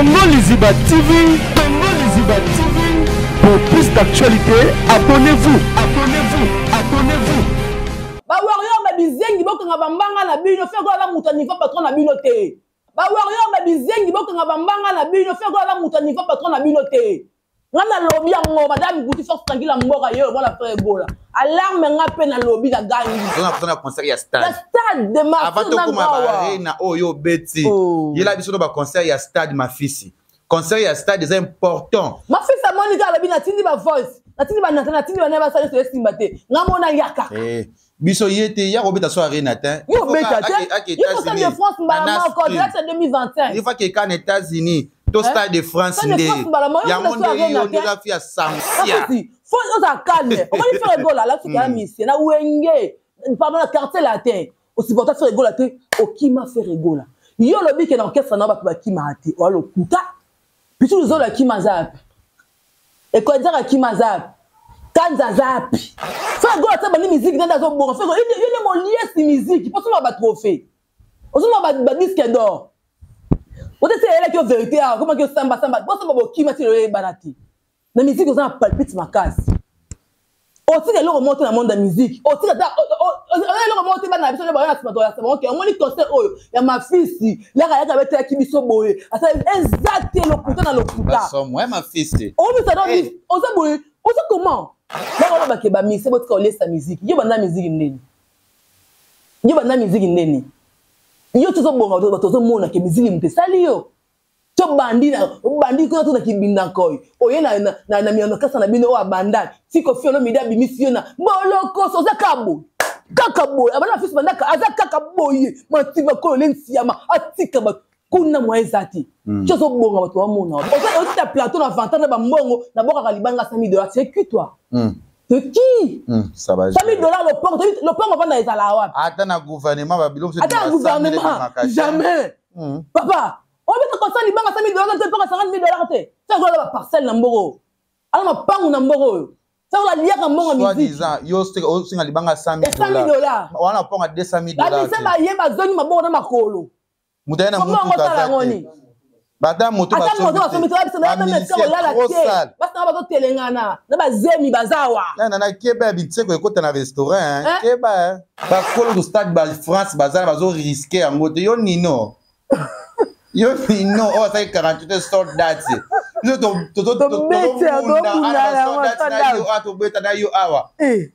Congo Liziba TV, Congo Liziba TV. Pour plus d'actualités, abonnez-vous, abonnez-vous, abonnez-vous. Ba warrior ba bizengi bokanga ba mbanga na bino Ferre Gola aza mutu ya niveau patron na bino te. Ba warrior ba bizengi bokanga ba mbanga na bino Ferre Gola aza mutu ya niveau patron na bino te. Nga nalobi yango madame Guti force tranquille ya mboka ye mwana Ferre Gola. Alarme nga pe nalobi na gangi. Oza na concert ya stade. Ya stade de martyrs Avant tokoma ba arena oyo obeti. Oh. Yela biso no ba concert ya stade mafisi. Concert ya stade eza important. Mafisi amoni kaka alobi natindi ba voice, natindi ba nata, natindi ba nani basala esimba te. Nga mona yaka. Eh. Biso ye te ya kobeta so arena te. Yo obeta te. Yo stade de France mbala moko direct 2025. Il faut qu'il y ait États-Unis. To stade de France nde. Yango nde yo nde oza fi ya sansia. Faut oza calme. Omoni Ferre Gola la suka ya misie na wenge. Pardon na quartier latin. Osupporta Ferre Gola te, okima Ferre Gola. Yo olobi ke na orchestre na bato bakimaka te. Oya lokuta. Pichu Luzolo akima aza wapi? Ekwenzaka akima aza wapi? Kanza aza wapi? Ferre Gola ata bandi musique nde azobonga. Ferre Gola yo nde moliesi musique mpo osomba ba trophée. Osomba ba disque d'or. Otesi eyelaki yo vérité awa komaki yo samba samba bosamba bokima ti lelo eyebana te. Na musique oza na palpite makasi. Otika eloko moko te na monde ya musique. Otika ata eloko moko te bana na biso nde baya na nsima toyasa bango ke omoni concert oyo ya mafisi laka yaka betelaki biso boye asala eza te lokuta na lokuta. Obisa na oza boye oza comment? Baka oloba ke ba musicien botika kolesa musique. Yo banda musique ndeni? Yo banda musique ndeni? Yo tozobonga bato ozomona ke musique moto esali yo. To bandi na obandi kuna to na kibinda nkoy oye na na na, na miano kasa na bino oyo abanda ti Koffi Olomide abimisi yo na bolokoso oza kaka boye kaka boye abanda fils bandaka aza kaka boye matiba koyo le nsiama atika bato kuna mwa eza te ti ozobonga bato bamona otita plateau na vantard na bambongo nabokaka libanga 100 dollars c'est qui toi C'est qui 100 dollars lopango lopango vanda ezala wapi ata na gouvernement babiloko ata na gouvernement jamais papa obeta kosa libanga 100 dollars te mpaka 50 dollars te soki oza ba parcelle na mboko oyo aza mapangu na mboko oyo soki aliaka mbongo musique yo osenga libanga 100 dollars wana mponga 200 dollars babise baye bazongi maboko na makolo moto aye na motuka aza te bata moto basombi te kolala te basi na bazotelengana na bazemi baza awa nana keba ya binseko ekota na restaurant keba bakolo stade ba france baza bazo riske yango te yo nino yo nino oyo asali 48 sold out biso tobeta na yo awa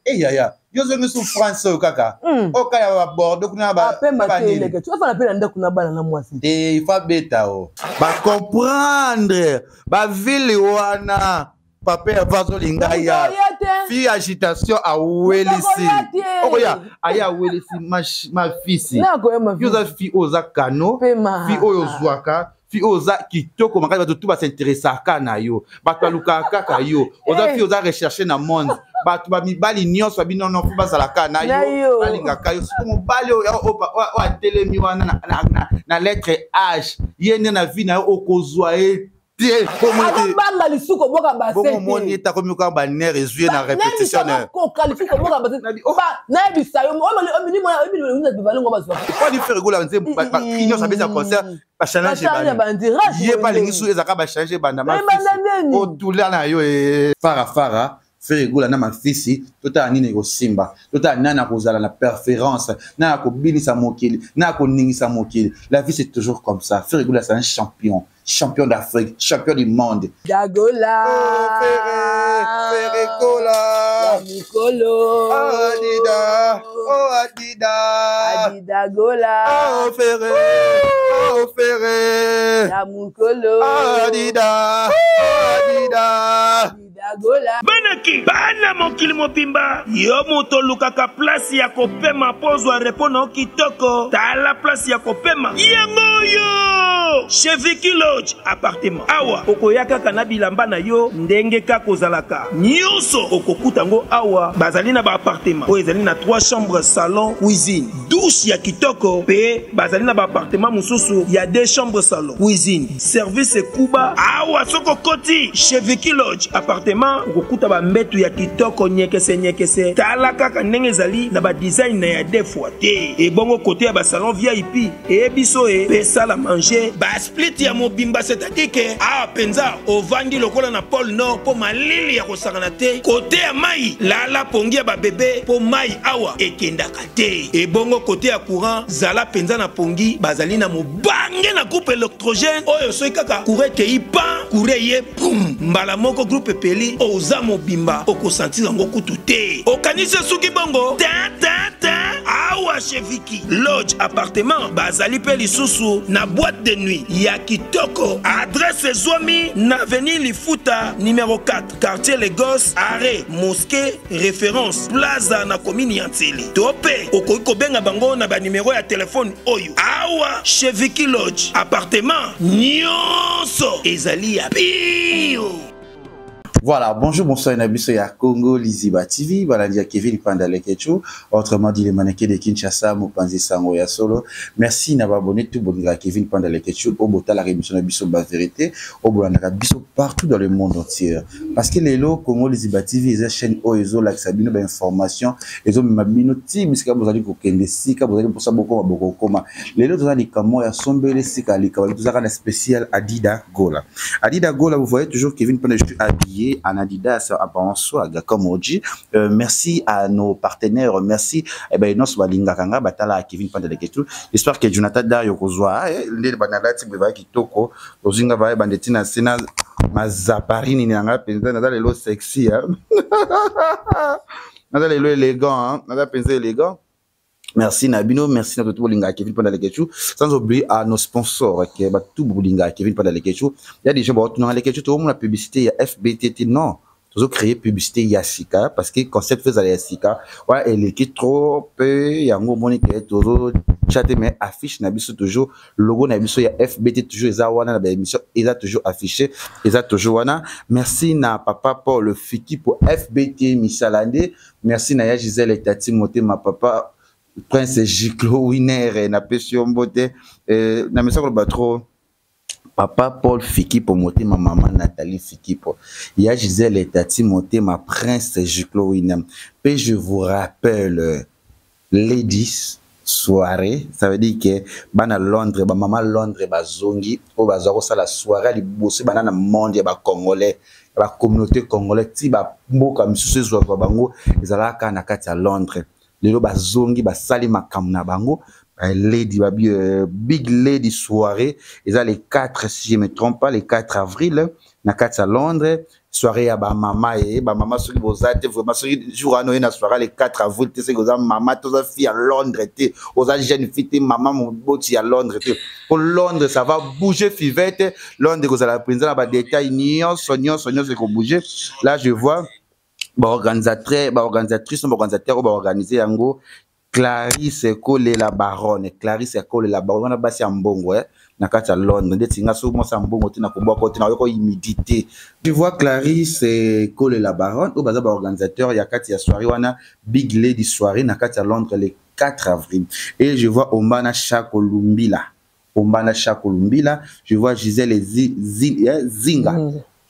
eyaya yo ozongi su france oyo kaka oyo kaka ya babordeaux kuna baniniofana mpe na ndako na bana na mwasi te ifa abeta o bacomprendre bavile wana papa ya azolinga ya fi agitation awelisi okoya aye awelisi mafisi yo oza fi oyo oza kano fi oyo ozwaka fi oyo oza kitoko makasi bato tu basinteresaka na yo bato balukaka kaka yo oza fi oza recherche na monde bato bamibali nyonso babinono fo bazalaka na yo balingaka yo siko mobali oyo atelemi wana na lettre h ye nde na vie na yo okozwa ye te azobanga lisusu koboka basebongo omoni ete akomi kaka banere ezwi ye na répétition koka lisusu koboka base nayebisa yo olimonibalongo Ferre Gola nzembo bakri nyonso abeti ya concert bachallenge ebandi ye mpe alingi su ezalaka bachallenge ebanda otula na yo fara fara Ferre Gola na mafisi totala nini ekosimba totala nani akozala na préférence nani akobinisa mokili nani akoningisa mokili. La vie, c'est toujours comme ça. Ferre Gola, c'est un champion, champion d'Afrique, champion du monde. Dagola. Oh, Ferre, Ferre Gola. Mikolo. Oh, Adida. Oh, Adida. Adida Gola. Oh, Ferre. Oh, Ferre. Ya Mukolo. Oh, Adida. Oh, Adida. Dagola. Banaki bana mokili mobimba, yo moto olukaka place ya kopema mpo ozwa repos na yo kitoko, tala place ya kopema yango oyo chez Vicky Lodge appartement. Awa okoya kaka na bilamba na yo ndenge kaka ozalaka, nyonso okokuta yango awa. Bazali na ba appartement oyo ezali na 3 chambres, salon, cuisine, douche ya kitoko, pe bazali na ba appartement mosusu ya 2 chambres, salon, cuisine, service ekuba. Awa soki okoti chez Vicky Lodge appartement, appartement, okokuta bambetu ya kitoko nyekese nyekese. Tala kaka ndenge ezali na badesign na ya deux fois te. Ebongo kote ya basalon VIP eyebiso e pe salle à manger, basplit ya mobimba, c'est-à-dire ke awa mpenza ovandi lokola na pôle Nord mpo malili ya kosakana te. Kote ya mai, lala pongi ya babebe mpo mai awa ekendaka te. Ebongo kote ya courant, zala mpenza na pongi, bazali na mobange na groupe électrogène oyo soki kaka courant ekei pan, courant eye pum, mbala moko groupe epeli, oza mobimba okosentir yango kutu te. Okanisi esuki bongo? Tin, tin, tin. Awa chez Vicky Lodge appartement bazali mpe lisusu na boîte de nuit ya kitoko. Adresse ezwami na avenue Lifuta numéro 4, quartier Lagos, arrêt mosquée référence plaza na commune ya Nsele. To mpe okoki kobenga bango na ba numéro ya telefone oyo. Awa chez Vicky Lodge appartement nyonso ezali ya pio. Voilà, bonjour, bonsoir, Nabiso ya Congo, Liziba TV, balandi ya Kevin Panda Lekechu, autrement dit les mannequins de Kinshasa, Mopanzi Sango ya Solo. Merci na abonné tout bon Kevin Panda Lekechu, au botala émission Nabiso ba vérité, au bolanda biso partout dans le monde entier. Parce que lelo Congo Liziba TV eza chaîne oyo ezolakisa bino ba information, ezomema bino ti bisika bozali kokende, sika bozali mposa bokoma bokokoma. Lelo toza likambo ya sombele sika likambo, tozalaka na spécial Adida Gola. Adida Gola, vous voyez toujours Kevin Panda, je suis habillé en Adidas, en swag, comme on dit. Merci à nos partenaires, merci. Eh ben, nous sommes Lingakanga, Batala, Kevin Panda de Ketu. J'espère que Jonathan Dario Kozwa, ndé banalati beva kitoko, ozinga ba bandetina sena mazaparini nanga penza naza lelo sexy hein. Naza lelo élégant hein, naza penza élégant. Merci Nabino, merci à tout Bolinga Kevin Panda Lekechu, sans oublier à nos sponsors qui ba tout Bolinga Kevin Panda Lekechu. Il y a des gens bon tout Lekechu tout la publicité il y a FBTT non. Toujours créer publicité Yasika parce que concept faisait Yasika. Ouais, elle est trop peu, il y a un gros moni qui est toujours chaté mais affiche na biso toujours logo na biso ya FBT toujours eza wana na ba émission eza toujours affiché, eza toujours wana. Merci na papa Paul Fiki pour FBT Misalande. Merci na ya Gisèle et Tati Motema papa Prince Giclo Winner na pesi yo mbote. Na mesa koloba trop papa Paul Fiki pour motema maman Nathalie Fiki pour ya Gisèle et Tati Motema Prince Giclo Winner. Pe je vous rappelle ladies soirée, ça veut dire que bana Londres, ba maman Londres ba zongi o ba zako sala soirée li bosser bana na monde ya ba congolais, ya ba communauté congolais ti ba mboka misusu ezwa zwa bango ezalaka na kati ya Londres. Lelo ba zongi ba sali makambo na bango, ba lady ba big lady soirée eza les 4 si je me trompe pas les 4 avril na kati ya Londres, soirée ya ba mama e ba mama soki boza te vraiment soki jour wana oye na soirée le 4 avril te soki oza mama te oza fille ya Londres te oza jeune fille te mama moboti ya Londres te po Londres ça va bouger fivette Londres kozala mpenza na ba détail nyonso nyonso nyonso eko bouger. Là je vois ba organisatrice, ba organisatrice, ba organisateur ba organiser yango Clarisse Kolela Baronne, Clarisse Kolela Baronne wana basi ya mbongo na kati ya Londres ndeti nga so mwasi ya mbongo te na kobwaka te na yoko humidité. Tu vois Clarisse Kolela Baronne oyo baza ba organisateur ya kati ya soirée wana Big Lady soirée na kati ya Londres le 4 avril. Et je vois Ombana Chako Lumbila. Ombana Chako Lumbila, je vois Gisèle Zinga.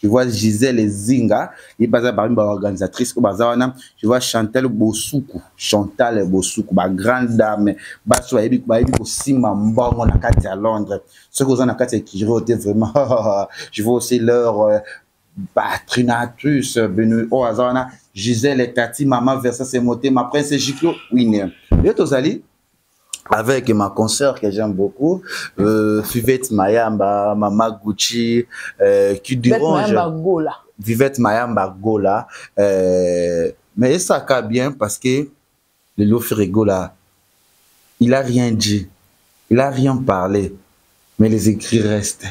Je vois Gisèle Zinga, et baza parmi ba organisatrice au baza wana, je vois Chantal Bosuku, Chantal Bosuku, ba grande dame, baso bayebi, bayebi ko simba mbongo na kati ya Londres. Ce que vous en na kati ya Kiro, t'es vraiment, je vois aussi leur patrinatrice Benoît au baza wana, Gisèle Tati, maman Versa Moté, ma prince Giclo Winner. Et tozali avec ma consoeur que j'aime beaucoup, Fivette Mayamba, Mama Gucci, qui dérange. Fivette Mayamba Gola. Fivette Mayamba Gola. Mais ça va bien parce que le Lofi Gola, il a rien dit, il a rien parlé, mais les écrits restent.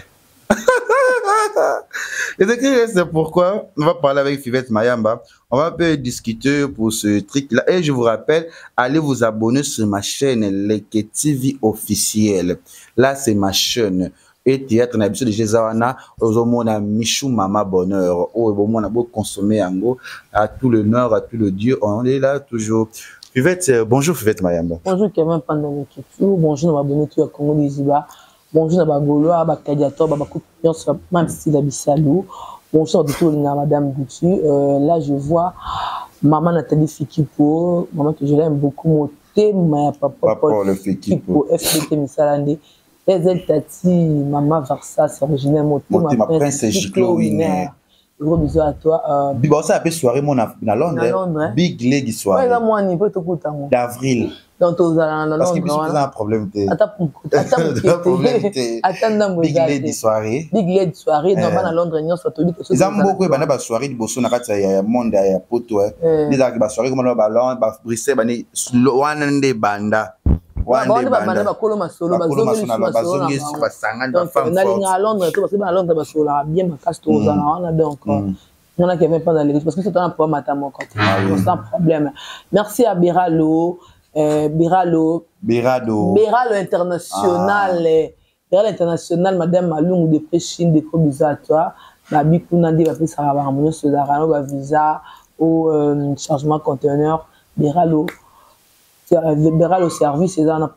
Les écrits restent, pourquoi? On va parler avec Fivette Mayamba. On va un peu discuter pour ce truc-là. Et je vous rappelle, allez vous abonner sur ma chaîne Leke TV officielle. Là, c'est ma chaîne. Et théâtre, on a l'habitude de Jézawana, on a Michou Mama Bonheur. Oh, bon, on a beau consommer en gros. À tout l'honneur, à tout le Dieu, on est là toujours. Fivette, bonjour Fivette Mayamba. Bonjour Kevin Pandamikitu. Bonjour, nous abonnés tout à Congo Liziba. Bonjour, na Gaulois, ba Gladiator, ba Coupe, même si la Bissalou. Bonsoir du tout madame Gucci. Là je vois maman Nathalie Fikipo, maman que je l'aime beaucoup, motema ya papa Paul Fikipo, FBT Misalande. Ezel Tati, maman Versas, originaire motema Prince Giclo Winner. Gros bisous à toi. Bon, ça appelle soirée mon na Londres. Na Londres, hein. Big Lady soirée. Ouais, là moi ni peut tout tango. D'avril. Donc tozala na Londres. Parce que biso toza na problème te. Ata ata problème te. Ata ndambo Big Lady soirée. Big Lady soirée donc bana Londres nyonso toyebi que eza mboko ebanda ba soirée liboso na kati ya monde ya poto eh. Ezalaki ba soirée comme ba Londres, ba Bruxelles bani wana nde banda. Wana banda bakolo masolo bazongi basangani ba femme forte. Nalinga Londres to parce que ba Londres basololaka bien makasi tozala wana donc non qui avait pas dans l'église parce que c'est un problème à mon côté. Sans problème. Merci à Biralo, Biralo. Birado. Biralo international. Ah. Biralo international, Madame Malungu de Préchine, de gros bisous à toi. Babi Kounandi, Babi Sarabaramono, Sodarano, Visa, au chargement conteneur. Biralo. Biralo service, c'est un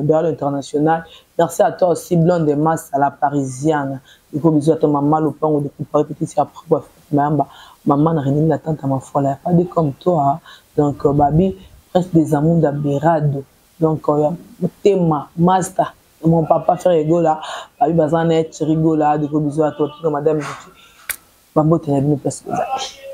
Biralo international. Merci à toi aussi, Blonde de Masse à la Parisienne. De gros bisous à toi, maman Lopango, depuis Paris, petit, c'est après, Mayamba, maman n'a rien d'attente à ma foi, il n'y a pas de comme toi. Hein. Donc, Babi, reste des amours d'Abirado. Donc, Tema, Master, mon papa Ferre Gola, Babi Bazanet, Rigola, de gros bisous à toi, tout madame, Bambo, tu n'as pas place.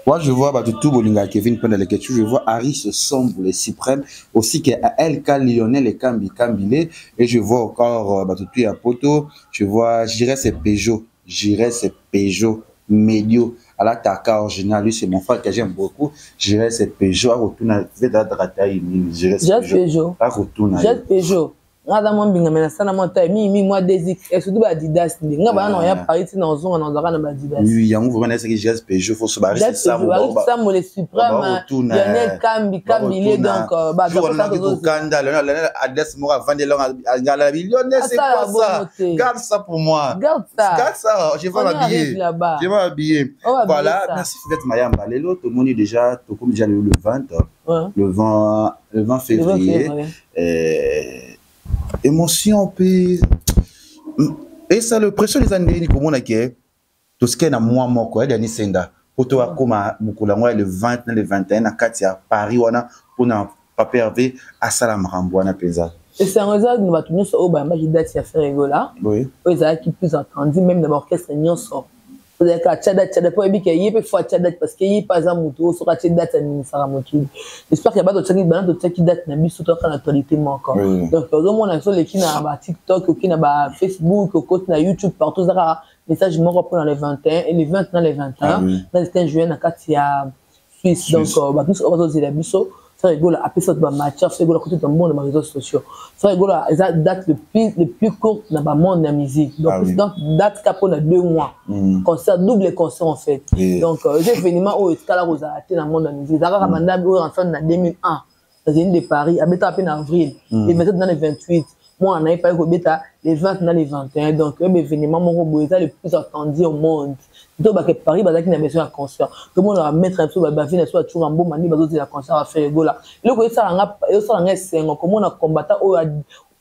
Moi, je vois bah, tout Bolinga, Kevin Pendant je vois Harris Sombre, les Suprêmes, aussi que LK Lionel et Kambi Kambilé, et je vois encore bah, tout à Poto, je vois J'irai c'est Peugeot, J'irai c'est Peugeot, Medio, à la Taka original, lui c'est mon frère que j'aime beaucoup, J'irai c'est Peugeot, à retourner, J'irai c'est Peugeot, à retourner. J'irai Peugeot. Nga mwa mbinga me nasala mwa taille mingi mingi mwa 2X surtout ba Adidas nde nga bana na ya Paris ti na ozonga na ozalaka na ba Adidas. Oui, yango vraiment nasaki Jazz Peugeot faut se barrer ça Sambo le suprême Lionel Kambi Kambilé donc ba Kanda Lionel Adidas moko avandi ngala Lionel c'est quoi ça? Garde ça pour moi. Garde ça. Garde ça, je vais m'habiller. Je vais m'habiller. Voilà, merci Fivette Mayamba. Lelo tout le monde déjà tout comme déjà le 20 le 20 février. Émotion puis et ça le pression les années comment on a que tout ce qui est na moi moko ya Dani Senda poto akoma mukula ngwa le 20 le 21 na kati ya Paris wana pona Papa Hervé asala makambo wana penza. Et c'est un réseau de bato nyonso oyo bayambaki date ya Ferre Gola. Oui. Oyo ezalaki plus entendu même na baorchestre nyonso. Ozalaka atia date, atia date, po oyebi ke ye mpe faut atia date parce que ye mpe aza motu oyo soki atie date aningisaka mokili. J'espère que bato totiaki bana totiaki date na biso toyaka na actualité moko. Donc ozomona so oleki na ba TikTok, oki na ba Facebook, okoti na YouTube, partout ozalaka message moko mpona le 21 et le 20 na le 21 na le 21 juillet na kati ya Suisse. Donc bato nyonso oyo bazozela biso Ferre Gola apesa ba matière, Ferre Gola côté monde dans les réseaux sociaux. Ferre Gola eza date le plus court dans ba monde de la musique. Donc ah, oui. Donc date cap on a 2 mois. Concert double concert en fait. Oui. Donc événement où escala rosa dans le monde de la musique. Zaka banda oyo en fin na 2001. Zénith de Paris, a beta en avril. Et maintenant dans le 28. Moi on a pas ko beta les 20 dans les 21. Donc événement moko boye eza le plus attendu au monde. Donc ba Paris bazaki na besoin concert. Tout le monde va mettre un peu ba vina soit toujours en bon mani bazo la concert à Ferre Gola. Eloko esalanga esalanga esengo komona combattant oyo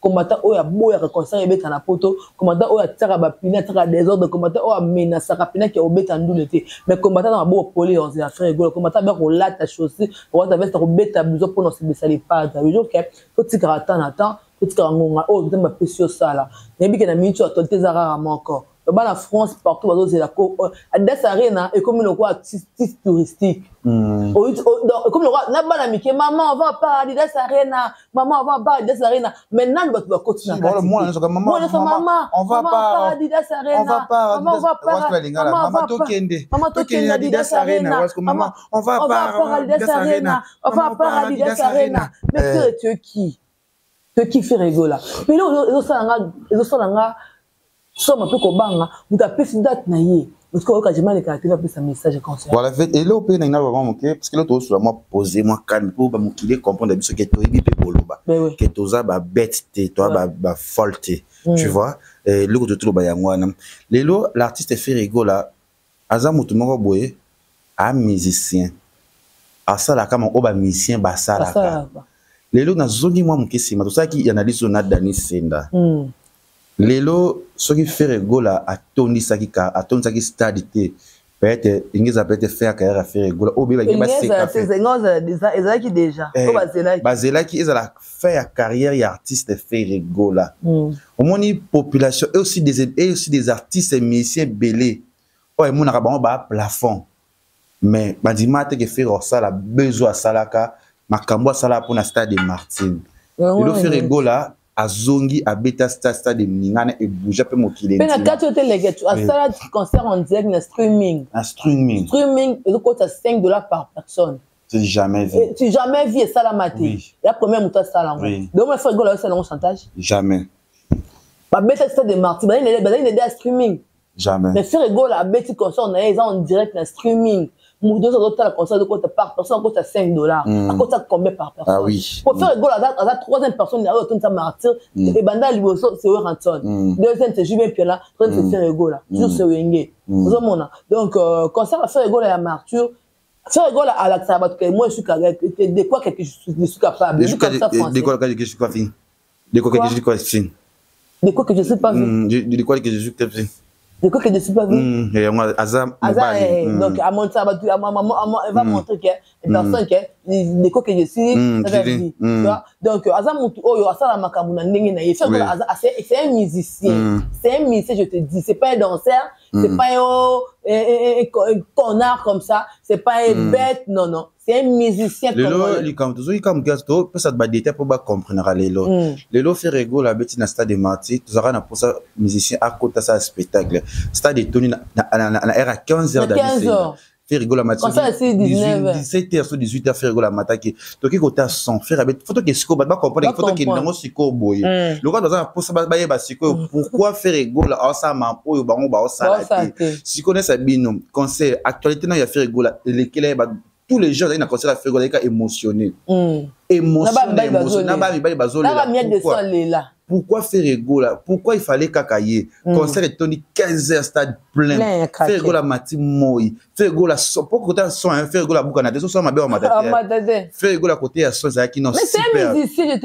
combattant oyo aboyaka concert ebeta na poto, combattant oyo atiaka ba pina atiaka désordre, combattant oyo amenasaka pina ki obeta ndule te. Mais combattant na bo poli on la Ferre Gola, combattant ba kolata chaussée, kolata veste kobeta biso pona sebesa les pattes. Yo ke totikaka temps na temps, totikaka ngonga oyo nzambe apesi yo sala. Nayebi ke na minute oyo actualité eza rarement encore. Ba na France partout bazo la ko Adidas Arena et comme le quoi artiste touristique. Donc comme le roi na bana mike maman on va pas Adidas Arena, maman on va pas Adidas Arena. Maintenant ba tu continuer. Moi maman on va pas Adidas Arena. On va pas maman on va pas maman tokende. Maman tokende Adidas Arena. Maman on va pas Adidas Arena. On va pas Adidas Arena. Mais tu es qui? Tu qui fait rigoler. Mais là ils sont un peu kobanga mutu apesi date na ye parce que oyoka jema lekaka te apesa message concert. Voilà, et là ope na vraiment moke parce que là tozosola mwa posé mwa calme po bamokili comprendre biso ke toyebi mpe koloba ke toza babete te toza bafolle te, tu vois. Eloko totoloba yango wana lelo l'artiste Ferre Gola aza motu moko boye a musicien asalaka oyo bamusicien basalaka. Lelo nazongi mwa moke nsima tosalaki analyse oyo na Dani Senda. Lelo soki Ferre Gola atonisaki stade te Peut-être ingeza, peut-être fin ya carrière ya Ferre Gola oyo beyebaki baseka. Ezalaki déjà. Oyo bazelaki, bazelaki ezala fin ya carrière ya artiste Ferre Gola. Omoni population et aussi des artistes musiciens ebele oyo emonaka bango baa plafond, mais bandima te ke Ferre osala besoin, asalaka makambo asalaka mpona Stade de Martyrs. Lelo Ferre Gola azongi, abeta stade ningana, ebouger mpe mokili. Mpe na kati oyo teleke, asala concert en direct na streaming. Na streaming. Streaming ezokota 5 $ par personne. C'est jamais vu. Tu jamais vu, esalama te. Ya première moto asala yango. Donc ma Ferre Gola osala yango chantage. Jamais. Babeta Stade de Martyrs, bazali nede ya streaming. Jamais. Mais Ferre Gola abeti concert na ye, eza en direct na streaming. Moto nyonso azotala concert, azokota par personne, akota 5 $. Akota combien par personne? Ah oui. Po Ferre Gola aza troisième personne oyo atondisa Martyrs. Ebanda liboso c'est Werrason, deuxième c'est JB Mpiana, troisième c'est Ferre Gola, toujours c'est Wenge. Ozomona donc concert ya Ferre Gola ya Martyrs, Ferre Gola alakisaka bato ke moi je suis de quoi quelque je suis capable. De quoi que je suis capable, de quoi que je suis capable. De quoi que je suis pas vu. De quoi que je suis capable. De quoi que je suis pas vu. Aza. Aza donc amonisa bato, elle va montrer que personne que de quoi que je suis vu, tu vois. Donc aza mutu oyo asala makambo na ndenge na ye. C'est un musicien, c'est un musicien, je te dis. C'est pas un danseur, c'est pas un connard comme ça, c'est pas un bête, non, non, c'est un musicien. Lelo likambo tozoki kaka moke, topesa badétails mpo bacomprendra. Lelo Ferre Gola abeti na Stade de Martyrs. Tozalaka na mposa musicien akota sala spectacle, stade etoni na heure ya 15 heures. D'abord Ferre Gola mati 17 heures so 18 heures. Ferre Gola mataki, toki kota son Ferre abeti. Faut toke sikoyo, bato bacomprendre, faut tokende yango sikoyo boye. Lokola toza na mposa bayeba sikoyo pourquoi Ferre Gola aosala oyo bango baosala te. Sikoyo nesa bino concert actualité nayo ya Ferre Gola elekela ye. Tous les gens na concert ya Ferre Gola émotionné, émotionné, na bamibali bazolela. Pourquoi Ferre Gola? Pourquoi il fallait kaka ye? Concert etondi 15 heures, stade plein, Ferre Gola mati moi, Ferre Gola po kota son, Ferre Gola buka na te so mabe wa mata te. Ferre Gola côté ya son ezalaki non super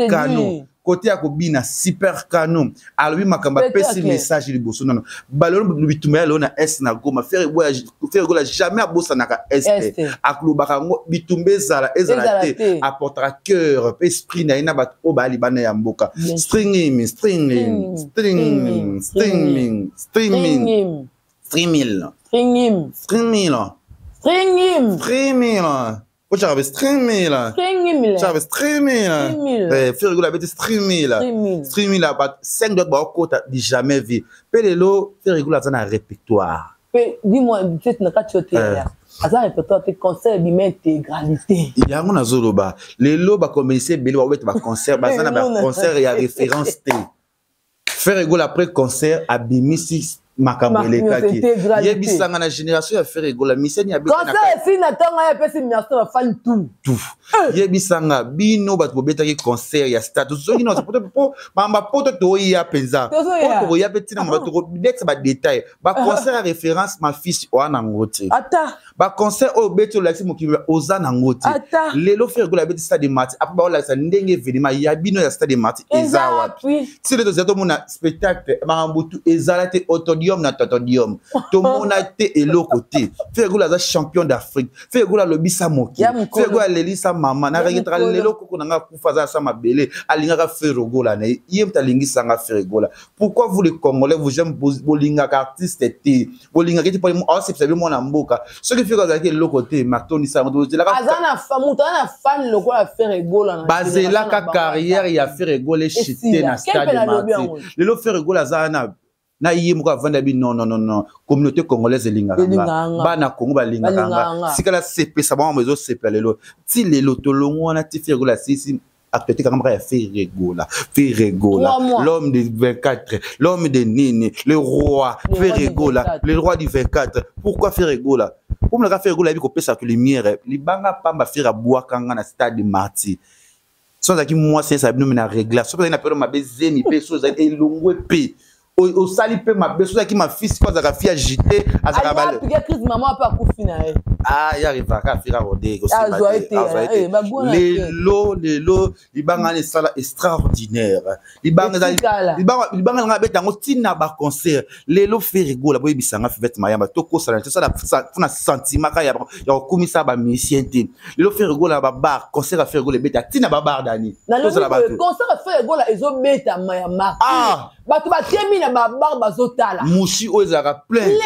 canon, côté ya kobina super canon. Alobi makambo, apesi message liboso nano balelo bitumba ya lelo na est na Goma. Ferre Gola jamais abosanaka est, akolobaka yango. Bitumba ezala, ezala te, apportera cœur mpe esprit na ye na bato oyo baya libanda ya mboka. Streaming, streaming, streaming, streaming, streaming, streaming. Streaming. Streaming. Streaming. Streaming. Otyaka streaming. Streaming. Tyaka streaming. Ferre Gola abeti streaming, streaming, bato 5 doit baokota du jamais vu. Mpe lelo Ferre Gola aza na répertoire. Mpe dis-moi, peut-être na kati yo te, aza répertoire te, concert ebima intégralité. Yango nazoloba, lelo bacomédien ebele babeta baconcert, baza na baconcert ya référence te. Ferre Gola après concert abimisi makambo elekaki. Yebisanga, na génération ya Ferre Gola, miseni. Concert esi na ntongo ye apesi merci bafani tout. Tout. Yebisanga bino bato bobetaki concert ya stade, soki nyonso po mamba poto toya mpenza po tokoya mpe ntina mamba tokobetisa badétails. Baconcert ya référence, ma fils, oya nango te. Ata. Baconcert oyo obeti, olakisi mokili, oza nango te. Lelo Ferre Gola abeti Stade de Martyrs, après baolakisa ndenge événement ya bino ya Stade de Martyrs eza wapi. Ti lelo tozala tomona spectacle, makambo tu ezala te, autodium na totodium, tomona te eloko te. Ferre Gola aza champion d'Afrique. Ferre Gola alobisa mokili, Ferre Gola alelisa mama na regrettaka lelo. Koko na nga akufa, aza asa mabele, alingaka Ferre Gola na ye, ye moto alingisanga Ferre Gola. Pourquoi vous les Congolais, vous aime, bolingaka artiste te, bolingaka te? Po aosepesa bino mwana mboka. Soki Ferre azalaki eloko te, matondisa moto aza na fan lokola Ferre Gola. Bazelaka carrière ya Ferre Gola echite na Stade Martyrs. Lelo Ferre Gola aza na ye moko avandi abi: non, non, non, non, communauté congolaise elingaka nga, bana Congo balingaka nga, sikala sepesa bango ezosepela lelo. Ti lelo tolongo wana, ti Ferre Gola asisi actualité kaka maka ya Ferre Gola, Ferre Gola, l'homme de 24, l'homme de nini, le roi Ferre Gola, le roi du 24. Pourquoi Ferre Gola? Omonaka Ferre Gola ayebi kopesa lumière libanga pamba. Ferre abwakanga na Stade Martyrs. So azalaki mwasi, esa bino me na régla. So azalaki na période mabe, zemi mpe so ezalaki elongwe mpe osali mpe mabe. So ozalaki mafisi ko azalaka fi agité. Azalaka crise, mama mpe akufi na ye. Ah, ye arrivaka afika kode kosimba te, azwa ye te. Lelo lelo libanga wana esala extraordinaire. Libanga ezali libanga nanga abeta yango ntina baconcert. Lelo Ferre Gola, boyebisa nga, Fivette Mayamba, tokosala tosala mpona sentiment kaka ya kokumisa bamusicien te. Lelo Ferre Gola, babar concert ya Ferre Gola ebeta ntina babar dani. Tozala bato, concert ya Ferre Gola ezobetama ya martyr. Ah! Bato batemi na babar, bazotala. Mushi oyo ezalaka plein.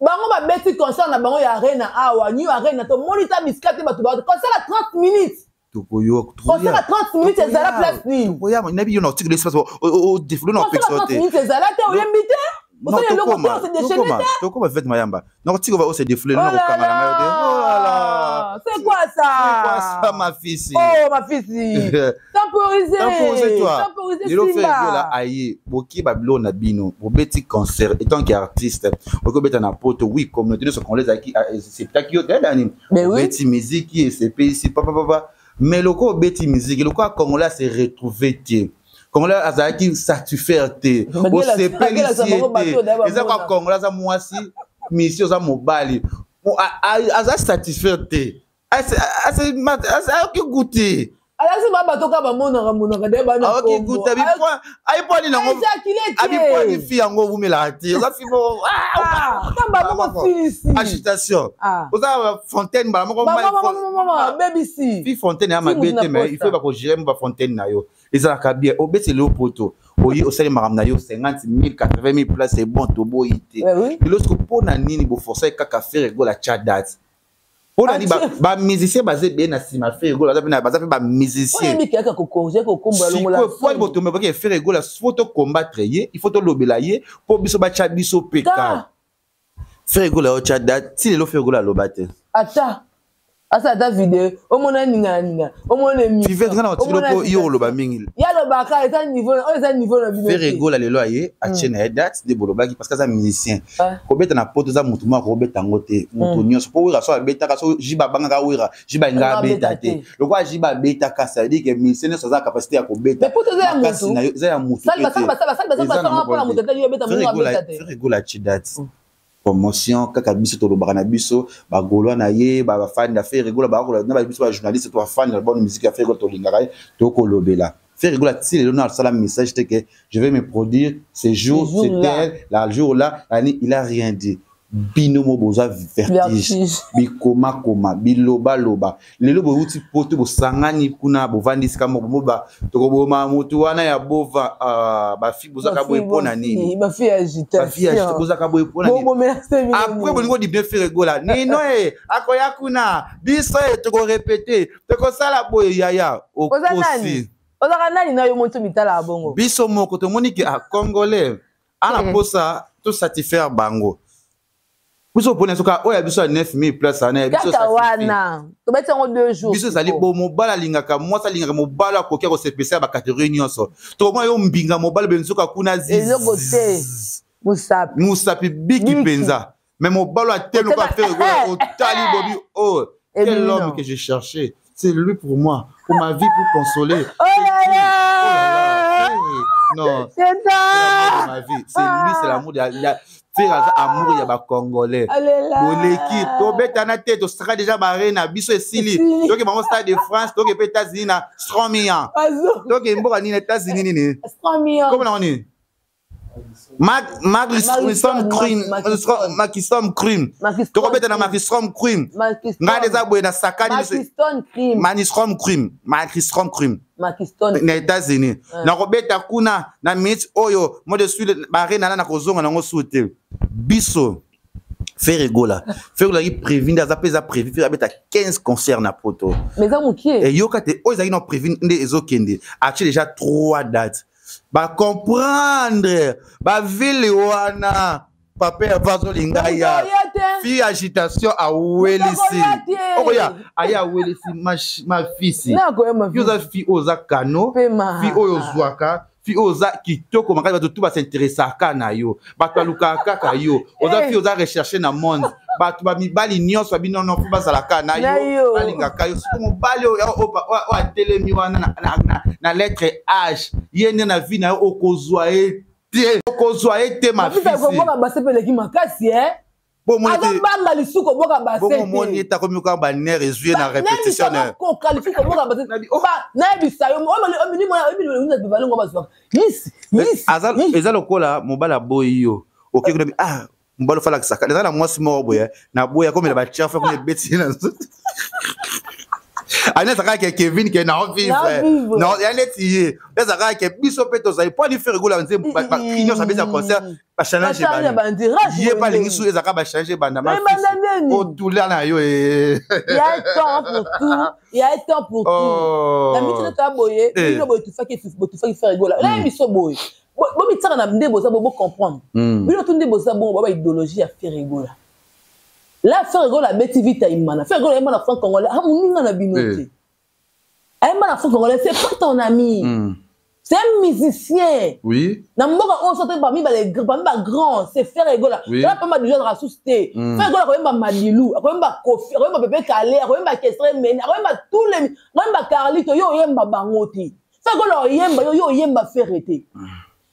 Bango babeti concert na bango ya Arena awa, New Arena, tomoni ta bisika te. Bato ba concert ya 30 minutes, concert ya 30 minutes ezala place nini? Tokoya, nayebi yo na otikela espace odefule na opekisa te. Minutes ezala te, oyembi te, osali eloko te, ose déchaîner te. Tokoma, Fivette Mayamba, nakotika ova ose défoule, na kokanga na ngai te. Oh là là, c'est quoi ça? C'est quoi ça, ma fille? Oh, ma fille, temporiser. Temporise toi. Lelo Ferre Gola aye, boki babiloko na bino, bobeti concert. Etant que artiste, okoki obeta na Poto, oui, communauté nyonso congolaise azalaki eseptaki yo te dani. Obeti miziki, esepelisi papapapa, mais loko obeti miziki, lokola Congolais ase retrouve te, Congolais azalaki satisfaire te, osepelisi ye te. Eza kwa Congolais aza mwasi misi, oza mobali, aza satisfaire te, ayoki goût te. Alakisi ba bato kaka bamonaka monaka de bana. Ayoki goût te, ayipwani nango, abipwani fi yango owumelaka te, oza fi moko. Kamba moko silisi. Agitation, oza fontaine mbala moko. Bebisi. Fi fontaine ya mabe te, mais il faut bakogere mo bafontaine na yo ezalaka bien. Obeti lelo Poto, oye osali makambo na yo, 50 000, 80 000 place, c'est bon, toboyi te. Lelo siko mpo na nini boforsa kaka Ferre Gola tya date? Mpo na nini bamusicien baza ebele na nsima Ferre Gola, baza mpe bamusicien? Sikoyo botombe boke Ferre Gola, faut tocombattre ye, il faut tolobela ye mpo biso batya biso mpe ka Ferre Gola otya date. Ti lelo Ferre Gola aloba te. Ata asa ata video omona ninga ninga, omona. Fivette, nga na otikilo mpo yo oloba mingi. Ye alobaka, eza niveau oyo, eza niveau na bino. Ferre Gola lelo aye, atie na ye date nde bolobaki, parce que aza musicien. Kobeta na Poto, eza motu moko akobeta yango te, motu nyonso mpo Wera so abetaka, so Jiba abangaka Wera, Jiba alinga abeta te lokola Jiba abetaka. Ça veut dire que musicien nyonso aza capacité ya kobeta. Makasi na yo eza ya motu. Ferre Gola atie date, promotion kaka biso tolobaka na biso bagaulois na ye, bafani ya Ferre Gola, na biso bajournaliste to bafani na bonne musique ya Ferre Gola, tolingaka ye, tokolobela Ferre Gola. Ti lelo na asala message te que je vais me produire ce jour, c'est tel la jour là ani, il a rien dit. Bino mo boza vertige, bikomakoma, bilobaloba. Lelo bowuti Poto, bosangani kuna, bovandi esika moko, boba tokoboma motu wana ya bova. Bafi bozaka boye mpo na nini? Bozaka boye mpo na nini? Après bolingo di bien Ferre Gola nino e akoya kuna, biso e tokorepete, tokosala boye. Yaya, okosi. Ozaka nani na yo moto mitala ya bongo? Biso moko tomoni ke a Congolais ana posa tosatisfaire bango. Biso mpona soka oyo ya biso ya 9000 place wana ya biso. Kaka wana tobeti yango 2 jours. Biso ezali bo mobali alingaka mwasi, alingaka mobali akoki akosepesa ya bacatégorie nyonso. Tokomona yo mbinga mobali benzoka kuna. Eloko te, mosapi. Mosapi biki mpenza, mais mobali ateli lokola Ferre Gola, otali bobi: oh, quel homme que j'ai cherché, c'est lui pour moi, pour ma vie, pour consoler. Oh là là! Non, c'est ça. Ma vie, c'est lui, c'est l'amour de la Ferre, aza amour ya bacongolais. Boleki tobetana te, tosaka déjà bare na biso esili, toke bango Stade de France, toke mpe États-Unis na Stromian, toke mboka nini, États-Unis nini, komona ngo nini, Makistrom Cream, Makistrom Cream, tokobeta na Makistrom Cream. Ngai nde eza boye na sakani Manistrom Cream, Makistrom Cream na États-Unis. Nakobeta kuna na minute oyo mo de suite bare nana, nakozonga nango su te. Biso Ferre Gola, Ferre Gola azalaki prévu nde aza mpe, eza prévu Ferre abeta 15 concert na Poto. Eyoka te, oyo ezalaki na prévu nde ezokende, atie déjà 3 dates. Bacomprendre bavile wana, papa Eva azolinga ya fi agitation, awelisi okoya aye, awelisi ma fisi. Yo oza fi oyo oza kano, fi oyo ozwaka, fi oyo oza kitoko makasi, bato tu basinteresaka na yo, bato balukaka kaka yo. Oza fi oza recherche na monde, bato bamibali nyonso babinono mpo bazalaka na yo, balingaka yo. Soki mobali oyo atelemi wana na lettre H, ye nde na vie na yo, okozwa ye te, okozwa ye te. Mafisi basepeleki makasi. Azobanga lisusu koboka basebongo omoni ete akomi kaka banere ezwi ye na répétition. Koka lisusu koboka base, nayebisa yo oyebi bazwaka eza lokola mobali aboyi yo, oke kuna, ah, mobali ofalakisaka eza na mwasi moko boye na boye akomela batiafe kuna, ebeti ye na nzoto, ani ezalaka ke Kevin ke na vivre non, ya neti ye ezalaka ke biso mpe tozali mpo ani Ferre Gola nzembo bacri nyonso abeti ya concert, bachallenge ebandi, ye mpe alingi su ezalaka bachallenge ebanda otula na yo. Ya temps pour tout, ya temps pour tout. Na miti neta boye, bino boye tufaki, botufaki Ferre Gola na biso boye, bomitiaka na nde boza bo bocomprendre bino tu nde boza bongo ba idéologie ya Ferre Gola. La Ferre Gola abeti Vita Imana, Ferre Gola ayemba na franc congolais, ah, moninga na bino te. Ayemba na franc congolais, c'est pas ton ami, c'est un musicien. Na mboka oyo sote parmi ba grand, c'est Ferre Gola. Tala pa Madilu azalaka susu te. Ferre Gola akoyemba Madilu, akoyemba Kofi, akoyemba Pepe Kale, akoyemba Kestre Mene, akoyemba tous les, akoyemba Carlito. Yo oyemba bango te. Ferre Gola oyemba yo, yo oyemba Ferre te.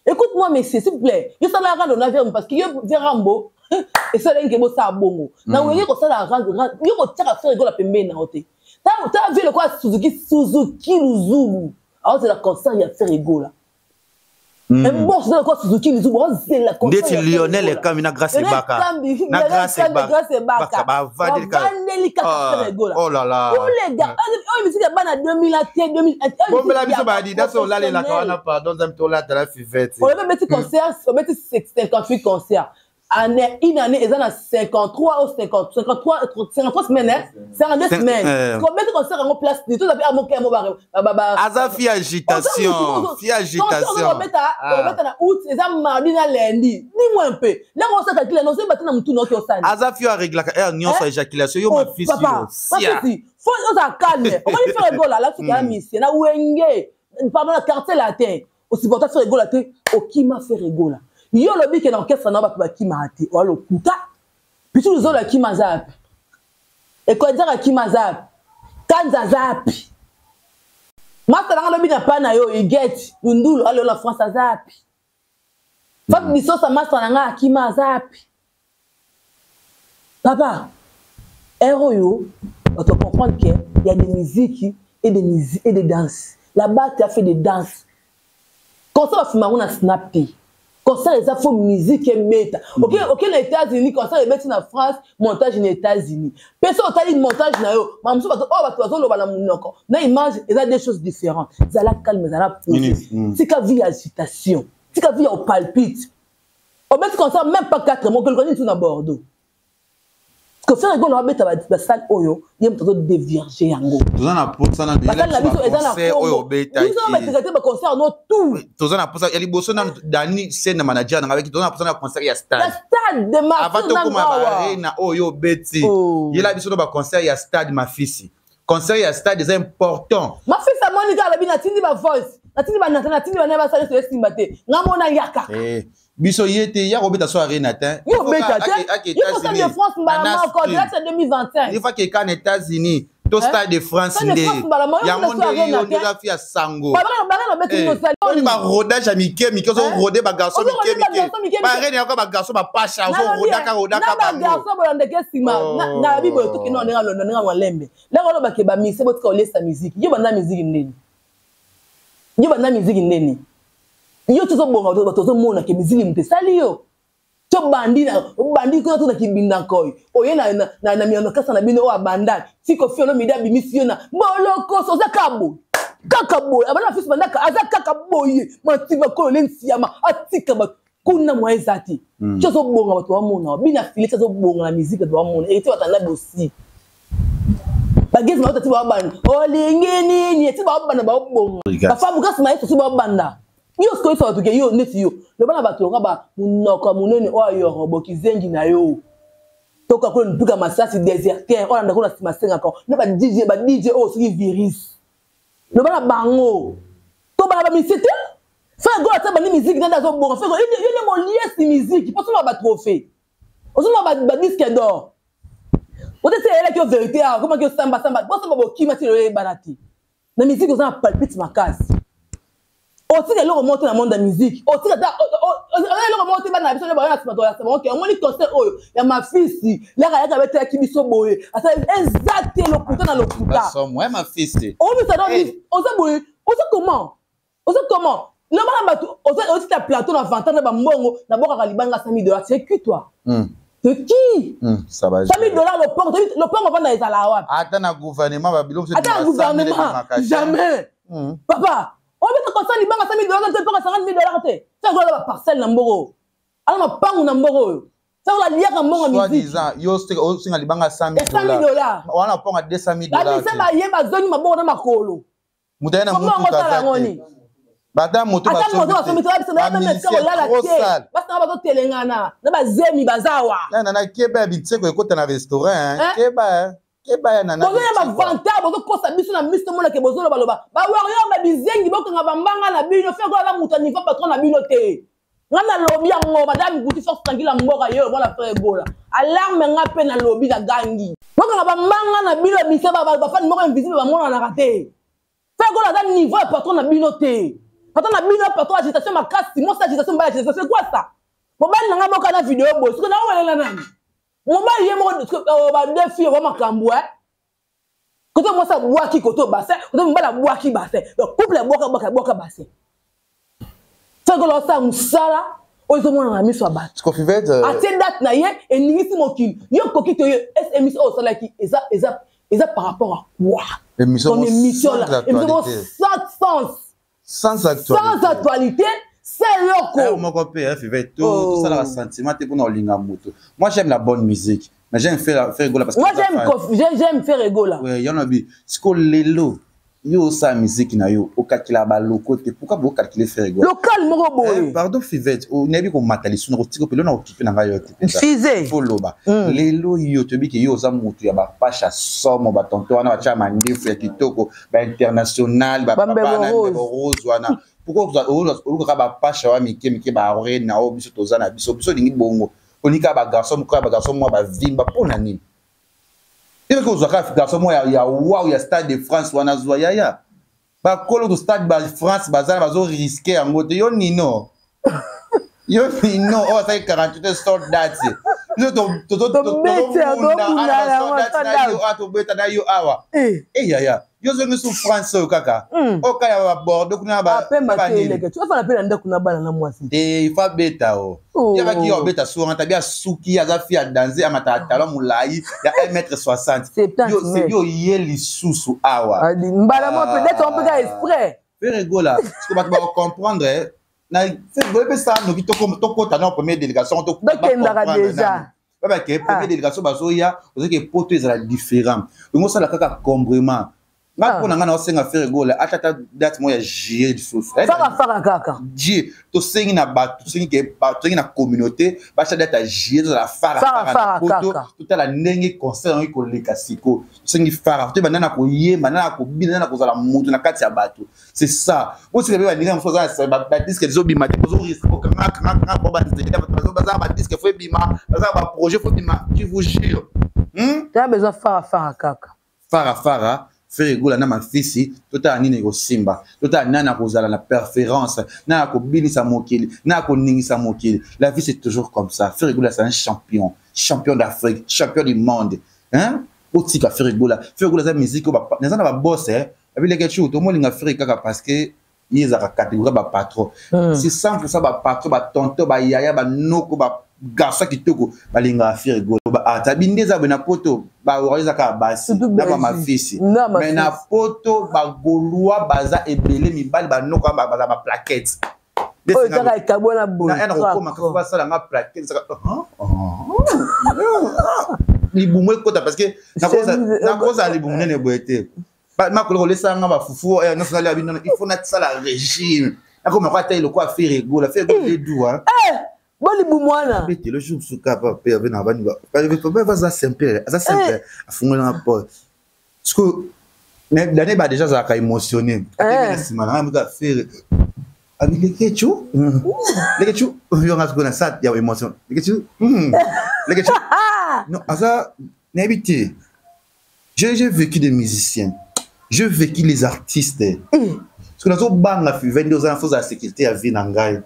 Écoute-moi, monsieur, s'il vous plaît, yo sala rando na verre, parce que yo Rambo esalaki ke bosala bongo na wenge kosala yo kotiaka Ferre Gola pembeni na yo te. Ta vie lokola Suzuki, Suzuki Luzubu aozela concert ya Ferre Gola. Mboso lokola Suzuki Luzubu aozela. Ndeti Lionel Ekami na Grâce Ebaka. Na Grâce Ebaka bavandeli kaka Ferre Gola. Oh là là. Tous les gars oyo misiki ya bana 2000 te, 2000. Bombela biso baadidas olalelaka wana, pardon, nzambe, tolatala fivete. Olobi obeti concert, obeti 58 concert année, une année eza na 53 ou 50, 53, 53 semaines, hein, 52 semaines. Obeti concert yango place ni tozapi amoke yango. Aza fi agitation, fi agitation. Obeta na août, eza mardi na lundi, dis-moi un peu, ndenge osala calcul na oseba te na mutu noki osali. Aza fi areglaka heure nyonso, éjaculation yo mafisi yo. Sia faut ozala calme. Omoni Ferre Gola alakisi ya misie na Wenge, pardon, na Quartier Latin, osupporta Ferre Gola te, okima Ferre Gola. Yo olobi ke na orchestre na bato bakimaka te, oya lokuta. Bisu luzolo akima aza api, ekwenzaka akima aza api, Kanza aza api, masta nanga alobi na pa na yo Iget Lundulu aloyo na France aza api, Fabi Bisosa masta na nga akima aza api. Papa, ere oyo bato comprendre que y a des musiques et des musiques et des danses. Là-bas, tu as fait des danses, concert bafima yango na snap te. Concert eza fo musique ebeta. Oke na États-Unis, concert ebeti na France, montage na États-Unis. Mpe so otali montage na yo, mamosusu bato oyo bato bazoloba na monoko na image eza deux choses différentes. Zala calme, zala posé, tika vie ya agitation, tika vie ya opalpite. Obeti concert même pas 4 mois, okoluka nini tu na Bordeaux? Parce que Ferre Gola abeta basale oyo ye moto azodévierge yango. Toza na posa na basale na biso eza na oyo obetaki. Biso beteka te baconcert no tout. Toza na posa ya liboso nanu Dani se na manager nanga beki, toza na posa na concert ya stade. Ya stade de Martyr. Avant tokoma baarena oyo obeti, yela biso no baconcert ya stade. Mafisi, concert ya stade eza important. Mafisi amoni kaka, alobi natindi bavoice, natindi banata, natindi bana basala nyonso, esimba te, nga mona yaka. Biso ye te ya kobeta so arena te. Yo obeta te, yo stade de France mbala moko direct ya 2025. Il faut que na États-Unis to Stade de France nde yango nde yo nde oza fi ya sango. Oni barodage ya mike mike, ozorode bagarçon mike mike, barene yako bagarçon bapasha, ozorodaka rodaka. Bango bagarçon bolandeke nsima na biboye tokende na ndenge alonda ndenge malembe. Ndenge olobake bamise, botika olesa miziki. Yo banda miziki ndeni, yo banda miziki ndeni, yo tozobonga, bato ozomona ke miziki moto esali yo. Tobandi obandi kuna to na kibinda nkoi oye na miono kasa na bino oyo abandani ti Kofi Olomide abimisi yo na bolokoso. Oza kaka boye, kaka boye, abanda bafisi bandaka, aza kaka boye, matima koyo le nsiama atika bato kuna mwa eza te. Ti ozobonga, bato bamona bina file, ti azobonga na miziki, bato bamona eti batanda bosi bagezi baota ti babanda olingi nini, ti babanda babonga bafabukasi mayeso, ti babanda yo sikoyisa bato ke yo neti yo loba na bato loka ba monoko ya monene oyo ayoro bokizengi na yo toka kuna mpika masasi déserteur oyo alanda kuna nsima asengaka na ba DJ, ba DJ oyo soki virus, loba na bango tobala bamisie te. Ferre Gola ata bandi miziki nde azobonga. Ferre Gola yo nde moliesi miziki mpo osomba batrophée, osomba badisque d'or, otesi eyelaki yo vérité awa komaki osambasamba bosamba bokima ti loyebana te na miziki. Oza na palpite makasi. Otika eloko moko te na monde ya musique, otika ata eloko moko te. Bana na biso nde baya na nsima, toyasa bango ke omoni concert oyo ya mafisi laka yaka betelaki biso boye, asala eza te. Lokuta na lokuta. Omisa oza boye, oza comment, oza comment? Loba na bato, otika plateau na vantard na bambongo nabokaka libanga 100 000 dollars. C'est qui, toi? C'est qui? 100 000 dollars, lopango, lopango vanda ezala wapi? Ata na gouvernement, babiloko. Ata na gouvernement, jamais. Papa, obeta concert libanga 100 000 dollars te, mpaka 50 000 dollars te. Soki baparcelle na mboko oyo, ala mapangu na mboko oyo, soki aliaka mbongo musique, yo osinga libanga 100 dollars. Wana mponga 200 000 dollars. Babisa baye bazongi maboko na makolo. Moto aye na mutuka te, bata moto. Ata moto basombi te, babisa kolala te, basanga bazotelengana na bazemi bazawa. Nana, keba ya bitseko ekota na restaurant, keba, keba ya nana. Bozoya bavantard, bozokosa biso na miso, tomonake bozolobaloba. Bawarrior, babizengi, bokanga bambanga na bino. Ferre Gola moto ya niveau patron na bino te. Nga nalobi yango, madame Guti, force tranquille ya mboka ye mwana Ferre Gola. Alarme nga mpe nalobi na gangi, bokanga bambanga na bino. Bisa bafani moko invisible bamonanaka te. Ferre Gola aza niveau ya patron na bino te. Patron na bino, patron agitation makasi, mwasi agitation, mobali agitation, c'est quoi ça? Mobali na nga moko na video boye, soki naowelela nani? Mobali ye moko, badeux filles wa makambo e kote mwasi abwaki kote bassin, kote mobali abwaki bassin, donc couple abwaka bwaka abwaka bassin. Ferre Gola osala mosala oyo ezomona na miso ya bato. Atie date na ye, eningisi mokili. Yo koki to yo émission oyo osalaki eza par rapport à quoi? Ton émission là, émission sans sens. Sans actualité. Sans actualité, c'est eloko. Moko mpe Fivette, tosalaka sentiment te mpona kolinga moto. Moi, j'aime la bonne musique, mais j'aime faire Gola parce que moi, j'aime Ferre Gola. Ouais, yango bi siko lelo yo osala musique na yo, okakila baloko te. Pourquoi bocalcule Ferre Gola? Local moko boye. Pardon Fivette, nayebi komata lisusu na kotika mpe lelo na kokipe na ngai yo te. Fize. Foloba lelo yo toyebi ke yo oza motu ya bapasha somo, batonto wana batya mandefu ya kitoko, bainternational, bapapa rose wana. Pourquoi olukaka bapasha wa mike mike, baarena oyo biso toza na biso? Biso olingi bongo, olingi kaka bagarçon moko ya bagarçon moko bavimba. Mpo na nini eke ozwaka garçon moko ya wow ya Stade de France wana? Zwa yaya bakolo to Stade ba France baza na bazorisquer yango te. Yo nino, yo nino oyo asali 48 sold out, biso tobeta na yo awa. E yaya, yo zongi su France oyo kaka oyo kaka ya babordeaux kuna. Banini mpe na ndako na bana na mwasi. Te, ifa beta o ye baki yo abeta suka tabi asuki, aza fi ya danse, amataka talon molai ya 1 mètre 60. Yo ye lisusu awa. Mbala mo peut-être on peut ka exprès. Ferre Gola, parce bato bakocomprendre na boye mpe sa noki tokota na première délégation. Tokendaka déjà. Babake première délégation bazoya, ozaki poto ezala différent, ongo osala kaka combrement. Nga mpo na nga na osenga Ferre Gola atata date moko ya juillet lisusu. Faka faka kaka. Juillet, tosengi na bato, tosengi ke tosengi na communauté batya date ya juillet, tozala fara fara na poto, totala ndenge concert yango ekoleka. Sikoyo tosengi fara, toyeba nani akoyemba, nani akobina, nani akozala moto na kati ya bato. C'est ça. Osika mpe baninga mosusu aza badisque ezobima te, bozorisque kokangakangakanga po banzela baza badisque fo ebima, baza baprojet fo ebima, je vous jure. T'as besoin fara fara kaka. Fara fara, Ferre Gola na mafisi, totala nini ekosimba, totala nani akozala na préférence, nani akobinisa mokili, nani akoningisa mokili. La vie, c'est toujours comme ça. Ferre Gola, c'est un champion, champion d'Afrique, champion du monde, hein. Otika Ferre Gola. Ferre Gola aza musique oyo naza na babos abileke tu tomolinga Ferre kaka parce que ye ezalaka catégorie bapatron. C'est 100 bapatron, batonton, bayaya, banoko, bagarçon kitoko balingaka Ferre Gola. Ata binde eza boye na poto, bawara eza kaka basi na bamafisi, mais na poto bagaulois baza ebele, mibali banoko baza baplaquette. Oyo ezaka ekabwana boye. Na kokoma basalanga plaquette, libumu ekota, parce que nakozala libumu nene boye te. Makolo kolesanga bafufu nyonso nalia bino, il faut nasala régime, nakoma ko ata eloko ya Ferre Gola. Ferre Gola edu. Bo libumu wana. Le jour suka papa ave na bani papa aza simple, aza simple, afungolanga porte parce que dane ba déjà azalaka émotionné, atemi na nsima na ngai moto afere abi lekechu, lekechu yo nga sikoyo na sa ya émotion, lekechu, lekechu. Non, aza nayebi te. J'ai vécu des musiciens, j'ai vécu les artistes. Parce que nazobanga five nde oza na foza ya sécurité ya vie na ngai,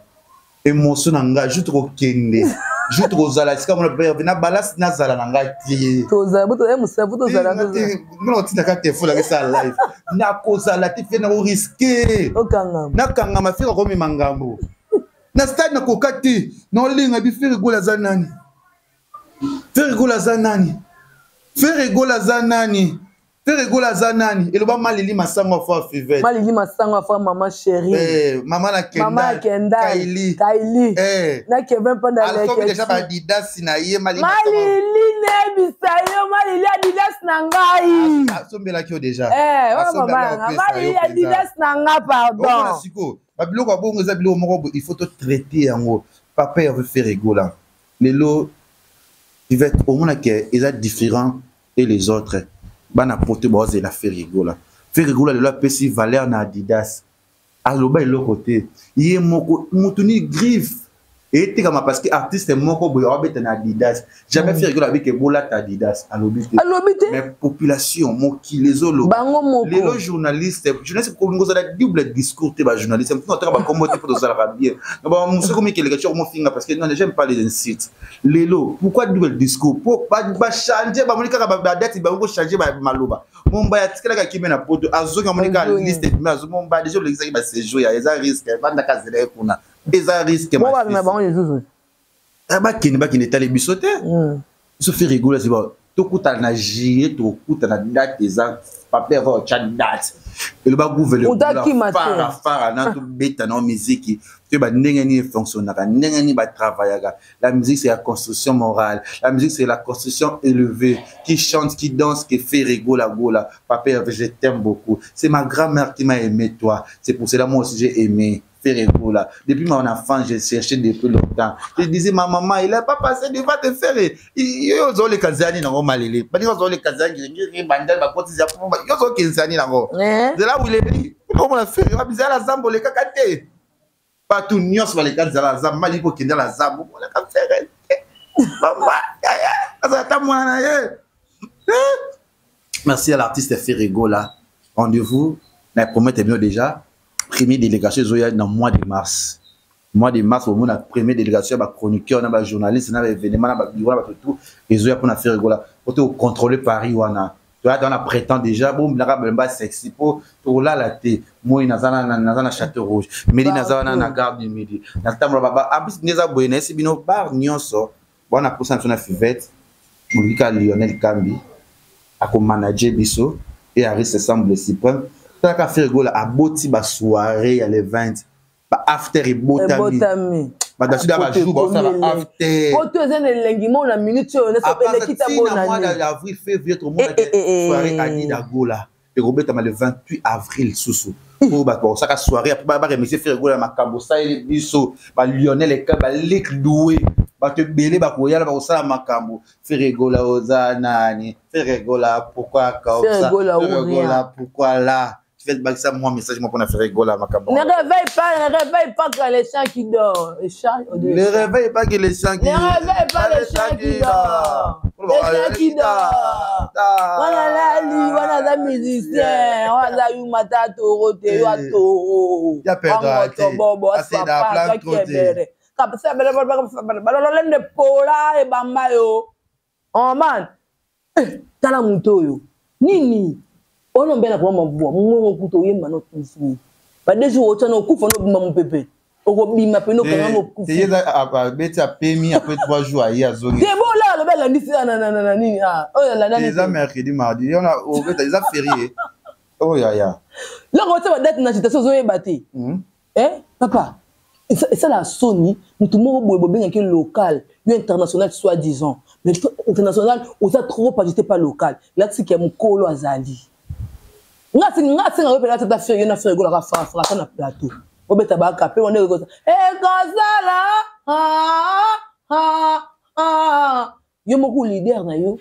émotion na ngai, jour tokokende, jour tokozala esika mona papa na balasi, nazala na ngai te. Ngana otindaka telefone nanga esala live, nakozala te fe, nakoriske nakangama fe, kakomema ngambo na stade, nakoka te. Naolinga bi Ferre Gola aza nani? Ferre Gola aza nani? Ferre Gola aza nani? Ferre Gola aza nani? Eloba Malili Masango afa Fivette. Malili Masango afa mama chérie. Eh, mama na Kendal. Mama Kendal. Kaili. Kaili. Eh. Na Kevin Panda leke. Alsomi déjà ba Adidas na ye Malili. Malili nebisa yo Malili Adidas na ngai. Asombelaki yo déjà. Eh, wana mama na Malili Adidas na nga, pardon. Omona siko, ba biloko ya bongo eza biloko moko il faut to traiter yango. Papa Hervé Ferre Gola. Lelo Fivette, omona ke eza différent et les autres bana poto baozela Ferre Gola. Ferre Gola lelo apesi valeur na Adidas, aloba eloko te, ye moko mutu ni griffe etekama parce que artiste moko boye awabeta na Adidas jamais. Ferre Gola abike bolata Adidas, alobi te. Alobi te. Mais population, mokili ezoloba. Bango moko. Lelo journaliste kolingo ozala double discours te. Bajournaliste motu otaka bakombo te mpo tozalaka bien na bamosusu komikeleka ti okomofinga parce que non, j'aime pas les insultes. Lelo pourquoi double discours? Po bachange, bamoni kaka badate, bango kochange maloba. Mombaya atikalaka kimia na poto, azongi, amoni kaka liste ebimi, azo Mombaya déjà olekisaki baséjour ya eza risque, evandaka azela ye kuna, eza risque. Bango lisusu. Bakende, bakende, etali biso te. Biso Ferre Gola, tokutana na juillet, tokutana, date eza papier ava otya date. Eloba gouvernement fara na tobeta na miziki, toyeba ndenge nini efonctionnaka, ndenge nini batravaillaka. La musique, c'est la construction morale, la musique, c'est la construction élevée, qui chante, qui danse, qui fait rigola gola. Papa, je t'aime beaucoup, c'est ma grand-mère qui m'a aimé toi, c'est pour cela moi aussi j'ai aimé Ferre Gola. Depuis mon enfant, j'ai cherché depuis longtemps. Je disais, ma maman, il n'a pas passé devant te faire. Yo ozoleka nzani nango malele. Bani ozoleka nzani ngiri bandal bakoti za pumba. Yo ozokende nzani nango. Nzela wileli. Komona Ferre, babizala zambo le kaka te. Bato nyonso baleka nzala ya zamba, mali kokende na zambo, oleka Ferre te. Mama, azala ata mwana na ye. Merci à l'artiste Ferre Gola. Rendez-vous, na promettre bino déjà première délégation ezoya na mois de mars. Mois de mars, omona première délégation ya bachroniqueur na bajournaliste na baévénement na babiro na bato tout ezoya mpona Ferre Gola po te kocontrôle Paris wana. Toyata wana prétend déjà bombinaka balemba sexy mpo tolala te. Moi naza na Château Rouge, midi naza wana na Gare du Midi, natambola baba. En plus nde eza boye, nayesi bino bar nyonso wana posa na biso na Fivette moluki kaka Lionel Kambi akomanage biso et Aris Semble Suprême. Talaka Ferre Gola aboti basoirée ya le 20, baafter ebotami, bato da bajour baosala baafter. Poto eza na elengi mo na minute oyo elekita. Bona mois d'avril, février, tomonaki soirée Adida Gola ekobetama le 28 avril susu oyo bato bakosaka soirée baremercie Ferre Gola makambo osaleli biso. Balionel eka balik doué, bato ebele bakoyala, bakosala makambo. Ferre Gola oza nani? Ferre Gola, pourquoi comme ça? Ferre Gola, pourquoi là? Tu fais bakisa moi message moi mpona Ferre Gola makambo. Ne réveille pas, ne réveille pas que les chiens qui dorment, les chats. Ne réveille pas que les chiens qui Ne réveille pas les chiens qui dorment, les chiens qui dorment. Wana lali wana aza musicien, wana aza yumata toro te, yo atoro bobo asapakebere balolende pola ebamba yo. Oh man, tala moto oyo nini wana mbela kwa mabwa mongo kuta oyemba no tusu badeji otya na okufa no obima mopepe, okobima pene okanga no okufa. Abeti apemi, après 3 jours aye azongi. Te bola alobi alandisi na nini oyo alandani. Eza mercredi, mardi yona obeta, eza férié oyo yaya. Loko otya badate na citation ozoyeba te. Papa, esalaka soni motu moko boye bobengaki local, yo international soi disant, mais international oza trop agité pas local. Latiki ya mokolo azali nga asenga yo mpena tata Ferre, yo na Ferre egolaka farafara na plateau obeta bakape wana ekozala yo moko leader na yo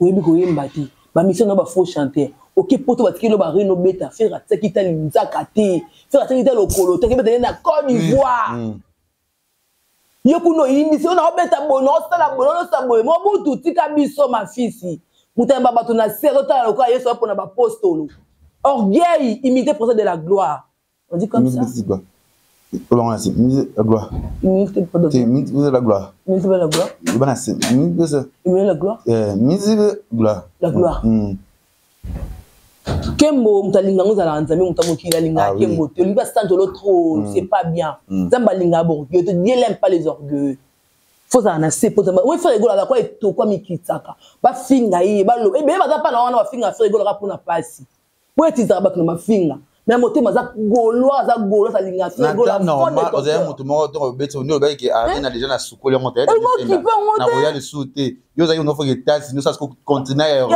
oyebi koyemba te, bamission na bafaux chanteur oke poto batikeli yo bareno obeta. Ferre atiaki ta linzaka te, Ferre atiaki ta lokolo te, akebeta ye na Côte d'Ivoire. Yo kuna oyimbisi oyo naobeta boye, naosala boye, naosala boye. Mobutu tika biso mafisi, moto ayamba bato na se azotala lokola Yesu apona bapostolo. Orgueil, imité procès de la gloire. On dit comme ça. Olongo na se la gloire. Minute pas de minute la gloire. Minute la gloire. Bana se minute la gloire. Minute gloire. La gloire. Kembo moto alinga ngo ozalaka nzambe moto mokili alingaka kembo te olingi basantolo trop, c'est pas bien. Nzambe alingaka borgueil te. Dieu l'aime pas les orgueilleux. Fo ozala na se po nzambe oyo Ferre Gola aza kwa etokwa mikitaka bafinga ye baloba ebele baza mpa na wana bafinga Ferre Gola kaka mpona pasi po etizaka bato na mafinga mais motema aza gaulois, aza gaulois, alinga Ferre Gola. Normal, ozali moto moko ntongo obeti nde olobaki ke arena déjà na sukoli yango te, nakoya lisusu te. Yo ozalaki nofoki États-Unis, osala siko continent ya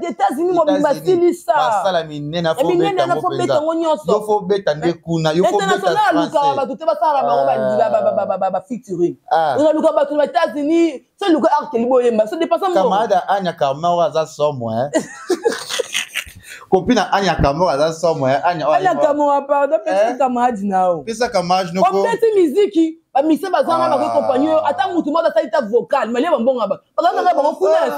États-Unis mobimba, silisa. Basala minene, afobeta yango nyonso. Yo fo beta nde kuna, yo fo beta. International alukaka bato te, basala bango bafeaturing. Ozaluka bato na États-Unis, so luka arkeli boyemba, so dépasa. Camarade Anya Kamor aza somo, copine Anya Kamor aza somo. Anya. Anya Kamor, pardon, pesa camarade na yo. Pesa camarade noko. Obeti miziki, bamise baza wana bakokompagne oyo, ata mutu moko asali ta vocal malie bambongo bato bazalaka bango kuna ya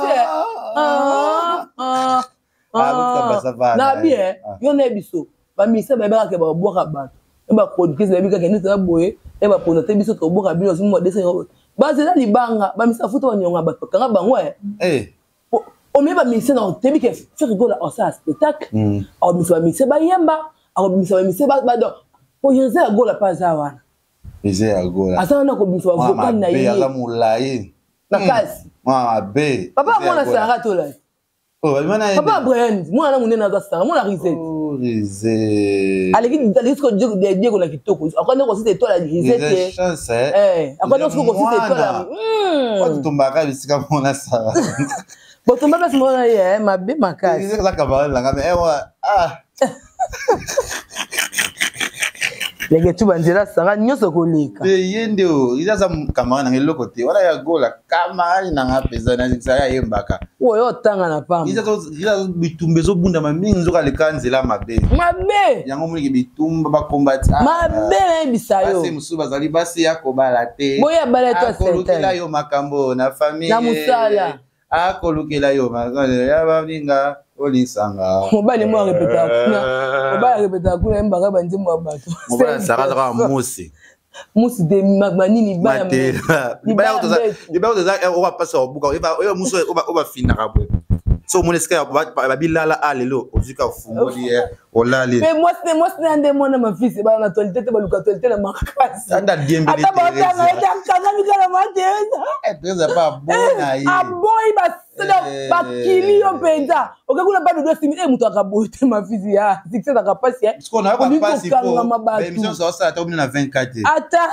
se na bien. Yo na biso bamise bayebaka ke babwaka bato e baproductrice bayebi kaka nde toza boye e bapona te, biso tobwaka bino azomwa dese bazela libanga. Bamise afuta banyonga bato bakanga bango omeye bamise na otebi ke Ferre Gola osala spectacle, akobimisa bamise bayemba, akobimisa bamise badon po Rise ya Gola mpe aza wana. Rise ya Gola. Aza wana kobimisa bavocal na ye. Aza molai. Makasi. Mabe. Papa mwana Sara tolai, papa Brian mwana monene aza Sara mwana Risette. Aleki, aleki siko Diego na kitoko, akwani kosisa étoile ya Risette, akwani siko kosisa étoile. Otombaka bisika mona Sara. Botomba place mona ye mabe makasi. Eza camarade nanga, mais ah. Leke tu banzela Sara nyonso koleka. Ye nde o eza aza camarade nanga, eloko te wana ya Gola, camarade nanga mpenza nasala ayembaka. Oyo otanga na pamba. Eza bitumba ezobundama mingi, nzoka aleka nzela mabe. Mabe. Yango moniki bitumba bakombati. Mabe nayebisa yo. Basi mosusu bazali basi ya kobala te. Boya bala to. Akolukela yo makambo na famille. Na mosala. Akolukela yo ya baninga olisanga. Mobali mo arepetaka kuna, mobali arepetaka kuna, yembaka banzembo ya bato. Mobali asaka azaka mosi. Musi te manini. Libaya toza oyo bapasi babuka oyo mosu oyo bafinaka boye, so omoni esika babilala a lelo ozwika ofungoli olali. Mais mwasi, mwasi na nde mwana mafisi bana na actualité te, baluka actualité na makasi. Anda diembeli. Ata baotanga ete akangami kala ma Teresa. Teresa pa abona ye. Aboyi bakili yo mpenza oke kuna badudu esimi e moto akaboyi te mafisi ya succès akapasi. Kokangama bato ata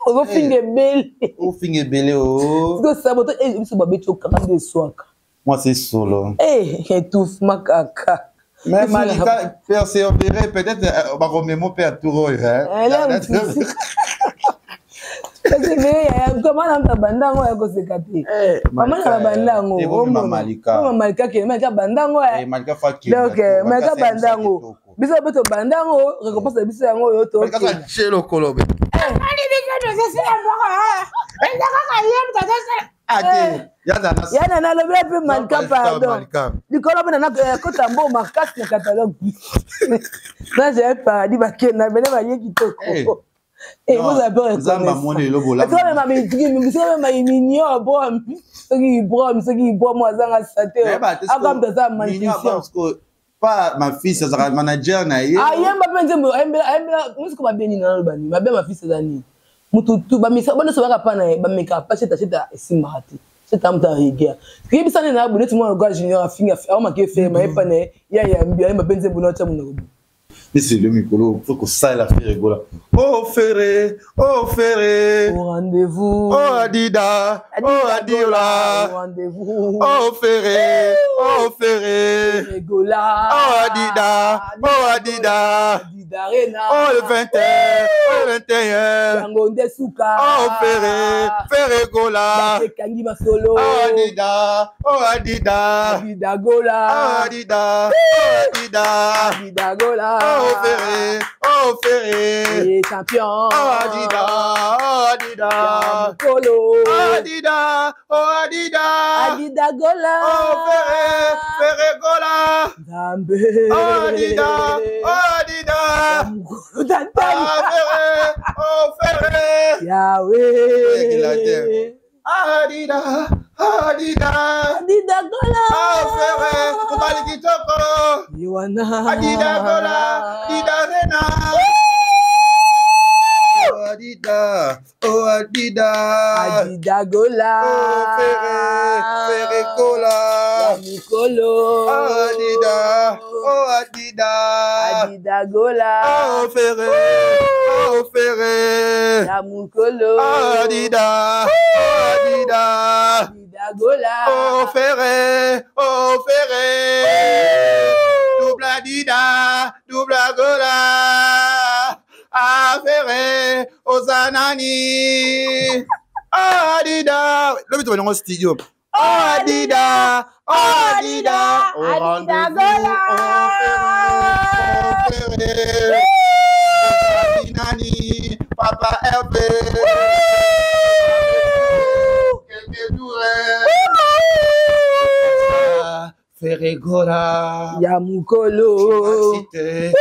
ozofinga ebele. Ofinga ebele o. Saboto biso babeti okanga nde eswaka. Mwasi solo. Étouffement kaka. Mais Malika persévérer, peut-être bakomemo mpe ya tour oyo. Koma na banda yango ya koseka te, mama na babanda yango Malika kende, Malika banda yango. Donc Malika banda yango, biso mpe tobanda yango, récompense na biso yango oyo. Totie lokolo. Ya nana alobela mpe Malika, pardon, likolo mpe nana kota mbo makasi na catalogue na jae paradis, bakenda bene baye kitoko. Ozala mpe reconnaissant brom, soki brom, soki brom azanga sate akamta aza malnutrition. Pa ma fils azalaka manager na ye. Ayemba mpe nzembo, ayembela musiko mabe nini? Naloba nini mabe? Ma fils aza nini? Mutu tu bamisa banyonso baka pa na ye, bamekaka pa sheta sheta, esimbaka te. Sheta mutu arigueur yebisa nde na boye neti mwana lokola Junior afinga aomaki efere maye pa na ye ya yambi ayemba mpe nzembo na otya monoko. Nesi lelo mikolo fo kosalela Ferre Gola. Oh Ferre, oh Ferre. Au rendez-vous. Oh Adida, oh Adiola. Au rendez-vous. Oh Ferre, oh Ferre. Ferre Gola. Oh Adida, oh Adida. Adida Arena. Oh le 21, oh le 21. Yango nde suka. Oh Ferre, Ferre Gola. Ekangi masolo. Oh Adida, oh Adida. Adida Gola. Oh Adida, oh Adida. Adida Gola. Oh Ferre, oh Ferre. Et champion. Oh Adida, oh Adida. Mokolo. Oh Adida, oh Adida. Adida Gola. Oh Ferre, Ferre Gola. Nzambe. Oh Adida, oh Adida. Ah! Ah, Ferré! Oh, Ferré! Yahweh! Adida! Adida! Adida Gola! Ah, Ferré! Mobali kitoko! Yohana! Adida Gola! Adida Rena! Oh, Adida! Oh, Adida! Adida Gola! Oh, Ferré! Ferré Gola! Ya Mikolo! Oh, Adida! Oh, Adida! Adida Gola! Oh, Ferré! Oh, Ferré! Ya Mukolo! Oh, Adida! Oh, Adida! Adida Gola! Oh, Ferré! Oh, Ferré! Double Adida! Double Gola! Ah, Ferré! Ozanani! Ah, Adida! Lobi to bango studio. Oh, Adida! Oh, Adida! Au Adida rendez-vous! Gola! Oh, Ferré! Oh, Ferré! Nani, Papa Hervé! Quelques jours, Ferré Gola. Ya Mukolo! Cité,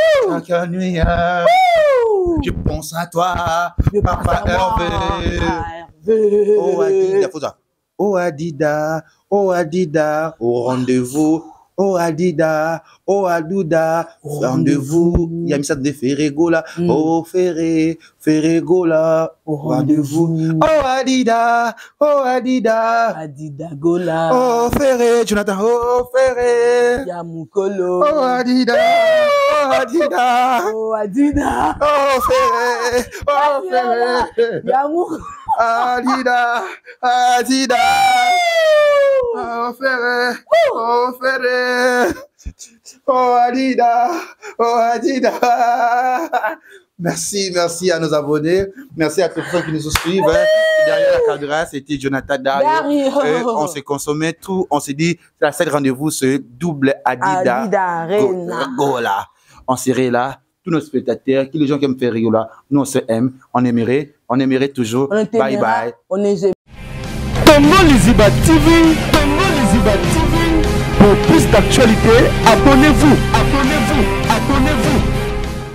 chaque nuit, hein. Je pense à toi, Je Papa pense à moi, Hervé. Hervé. Oh Adida, faut ça. Oh Adida, oh Adida, au rendez-vous. Oh Adida, oh Adouda, Au rendez-vous. rendez-vous. Il y a mis ça de Ferré Gola. Oh Ferré, Ferré Gola, Au rendez-vous. rendez-vous. Oh Adida, oh Adida. Adida Gola. Oh Ferré, Jonathan, oh Ferré. Ya Mukolo. Oh Adida, oh Adida. Oh Adida. Oh Ferré, oh Ferré. Ya Mukolo. Adida, Adida. Oh Ferré, oh Ferré. Oh Adida, oh Adida. Merci, merci à nos abonnés. Merci à tous ceux qui nous suivent. hein. Derrière la caméra, c'était Jonathan Dario. Dario. Et on s'est consommé tout. On s'est dit, c'est la seule rendez-vous, ce double Adida. Adida Arena. Gola. On serait là, tous nos spectateurs, tous les gens qui aiment faire rigoler, nous on se aime, on aimerait toujours. On est Bye bye. On est Congo Liziba TV, Congo Liziba TV. Pour plus d'actualités, abonnez-vous, abonnez-vous.